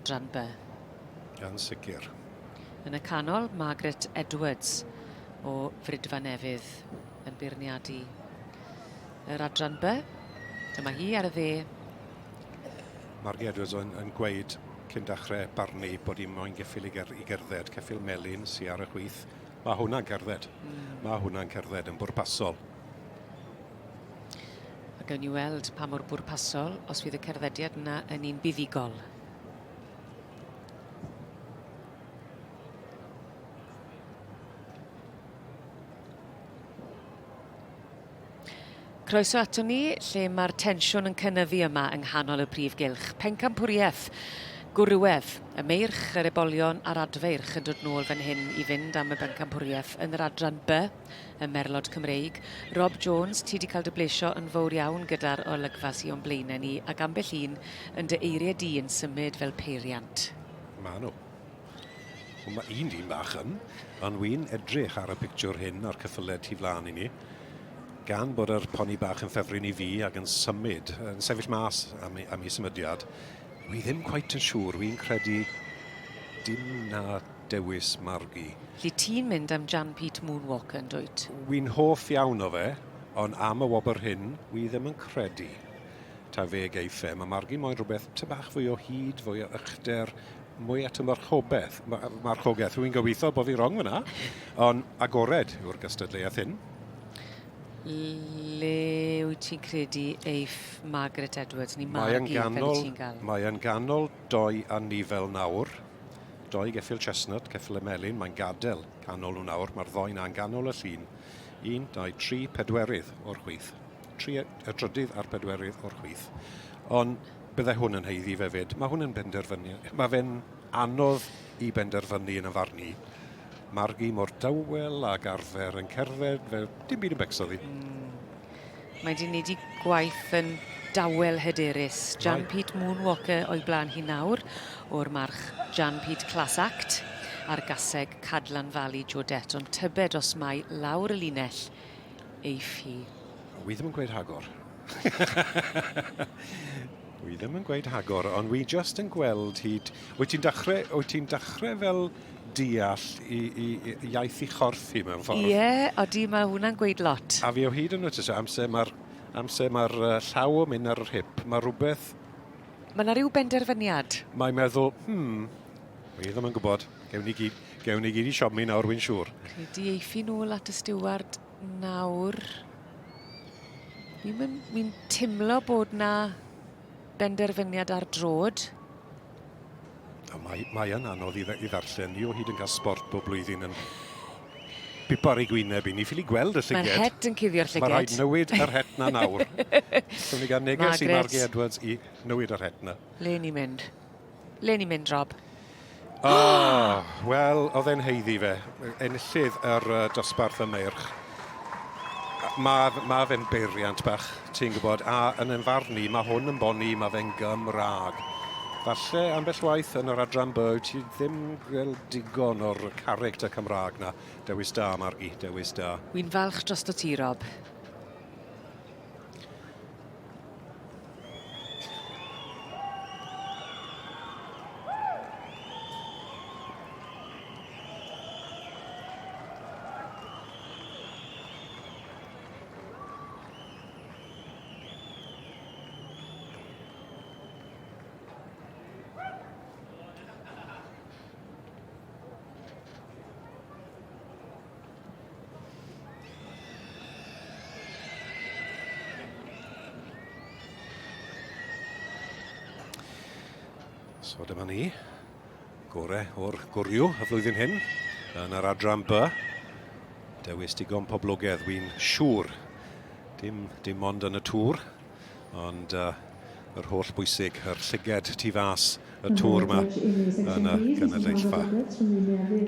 adran B. Yn sicr. Yn y canol, Margaret Edwards o Frydfa Nefydd yn beirniadu yr adran B. Dyma hi ar y dde. Margie Edwards yn, yn gweud cyn dechrau barnu bod hi'n moyn geffyl i, ger, i gerdded, ceffyl melyn sy ar y chwith. Mae hwnna'n cerdded. Mm. Mae hwnna'n cerdded yn bwrpasol. A gawn ni weld pa mor bwrpasol os fydd y cerddediad yna yn un buddugol. Croeso ato ni, lle mae'r tensiwn yn cynyddu yma yng nghanol y prif gylch. Pencampwriaeth, gwrywedd, y meirch, yr ebolion a'r adfeirch yn dod nôl fan hyn i fynd am y bencampwriaeth yn yr adran B, y Merlod Cymreig. Rob Jones, ti 'di cael dy blesio yn fowr iawn gyda'r olygfa sy o'n blaenau ni, ac ambell un yn dy eiriau di yn symud fel peiriant. Maen nhw. Wel, mae un dyn bach yn, ond wy'n edrych ar y pictiwr hyn a'r cyffyled tu flaen i ni, gan bod yr poni bach yn ffefryn i fi ac yn symud, yn sefyll mas am, am ei symudiad, wi ddim cweit yn siŵr, wy'n credu dim na dewis Margi. Lly ti'n mynd am Jan Pete Moonwalker yn dwyt? Wy'n hoff iawn o fe, ond am y wobr hyn, wi ddim yn credu ta fe geiff e. Mae Margi moyn rhywbeth ty bach fwy o hyd, fwy o uchder, mwy at y marchobeth, marchogaeth. Rwy'n gobeithio bod fi wrong fyna, ond agored yw'r gystadleuaeth hyn. Le wyt ti'n credu eiff Margaret Edwards, neu Margie fel wyt ti'n gael? Mae yn ganol doi a nifel nawr. Doi geffyl chestnut, ceffyl y melyn, mae'n gadael canol nhw nawr. Mae'r ddoi na'n ganol y llun. Un, dau, tri, pedwerydd o'r chwith. Tri, y trydydd a'r pedwerydd o'r chwith. Ond Byddai hwn yn haeddu fe 'fyd. Mae hwn yn benderfyniad... Mae fe'n anodd i benderfynu yn 'y farn i. Margi mor dawel ag arfer yn cerdded fel dim byd yn becso ddi. Mm. Mae 'di neud 'i gwaith yn dawel hyderus. Jan Pete Moonwalker o'i blaen hi nawr, o'r march Jan Pete Class Act a'r gaseg Cadlan Valley Jodette, ond tybed os mai lawr y linell eiff hi. Wi ddim yn gweud rhagor. Wi ddim yn gweud hagor, ond wi just yn gweld hyd... Wyt ti'n dechrau, wyt ti'n dechrau fel deall i, i, i iaith i chorff hi mewn ffordd? Ie, yeah, odi, mae hwnna'n gweud lot. A fi o hyd yn notice, amser mae'r amser mae'r llaw yn mynd ar yr hip, mae rhywbeth... Mae yna rhyw benderfyniad. Mae'n meddwl, hmm, wi ddim yn gwybod, gewn ni gyd, gewn ni gyd i siomi nawr, wy'n siŵr. Credu eiff hi nôl at y stiward nawr. Fi'n mi timlo bod na benderfyniad ar drod. A mae, mae yn anodd i, i ddarllen. Ni o hyd yn cael sport bob blwyddyn yn pipo ar ei gwyneb i. Ni ffili gweld y llyged. Mae'r het yn cuddio'r llyged. Mae rhaid newid yr het na nawr. Dwi'n ni gael neges i Margie Edwards i newid yr het na. Le ni'n mynd? Le ni'n mynd, Rob? Oh, wel, oedd e'n haeddu fe. Enillydd yr uh, dosbarth y meirch. Mae ma fe'n beiriant bach, ti'n gwybod, a yn yn farn i, mae hwn yn boni, mae fe'n Gymraeg. Falle ambell waith yn yr adran B, ti ddim gweld digon o'r character Cymraeg na. Dewis da, Margi, dewis da. Wy'n falch drosto ti, Rob. So dyma ni, gore o'r gwryw y flwyddyn hyn yn yr adran B. Dewis digon poblogaidd, wy'n siŵr. Dim, dim ond yn y tŵr, ond uh, yr holl bwysig, yr llyged tu fas y tŵr yma yn y gynulleidfa.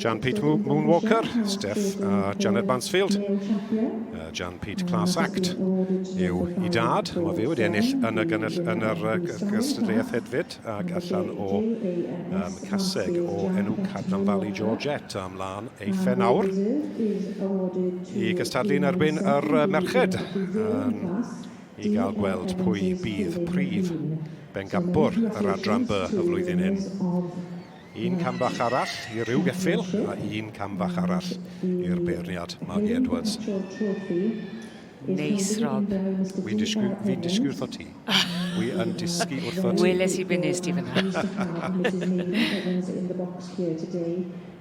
Jan Pete Moonwalker, Steph a Janet Mansfield. Uh, Jan Pete Class Act yw i dad. Mae fe wedi ennill yn y, gynnull, yn yr uh, gystadleuaeth hefyd ac allan o um, caseg o enw Cadnam Valley Georgette am lan ei phen awr i gystadlu yn erbyn yr merched um, i gael gweld pwy bydd prif. Bencampwr yr adran B y flwyddyn hyn. Un cam bach arall i ryw geffyl a un cam bach arall i'r beirniad, Margie Edwards. Neis, Rob. Wi'n disgwyl, fi'n disgwyl wrtho ti. Wi yn disgu wrtho ti. Weles i be nes ti fyna.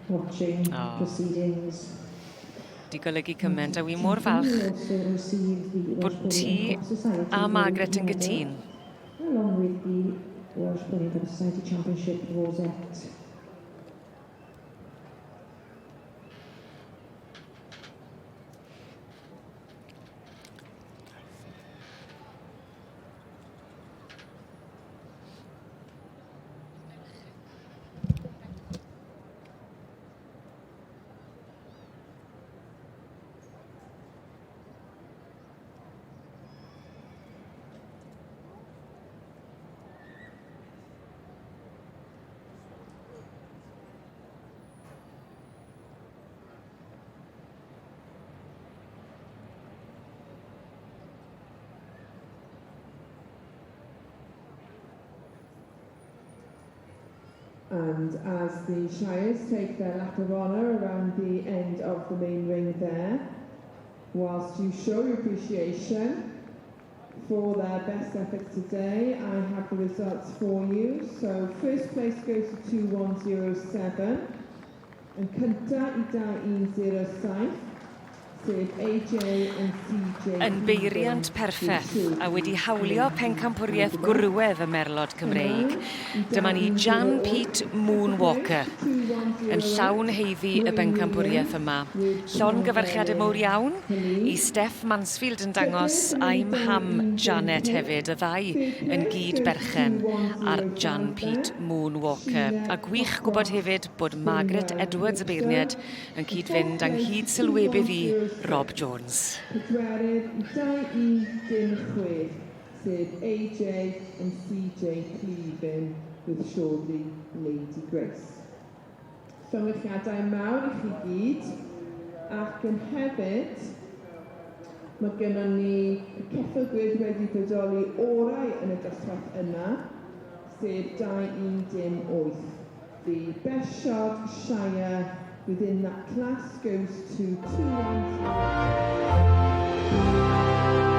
Oh. Di golygu cymaint a wi mor falch bod ti a Margaret yn gytûn. Along with the Welsh Pony Club Society Championship Rosette. And as the Shires take their lap of honour around the end of the main ring there, whilst you show your appreciation for their best efforts today, I have the results for you. So first place goes to 2107, yn cynta i 2107, sef AJ and CJ. Yn beiriant perffaith a wedi hawlio pencampwriaeth gwrywedd y Merlod Cymreig. Dyma ni Jan Pete Moonwalker yn llawn haeddu y bencampwriaeth yma. Llongyfarchiadau mowr iawn i Steph Mansfield yn dangos I'm Ham Janet hefyd, y ddau yn gyd berchen ar Jan Pete Moonwalker. A gwych gwybod hefyd bod Margaret Edwards y beirniad yn cyd-fynd â nghyd-sylwebydd i, Rob Jones. Pedwerydd i 2106, sef AJ and CJ Cleven with shortly Lady Grace. Llongyfarchiadau mawr i chi gyd, ac yn hefyd, mae gennym ni y ceffyl gwyrdd wedi bodoli orau yn y dosbarth yna, sef 2108. The best shod Shire within that class goes to 210.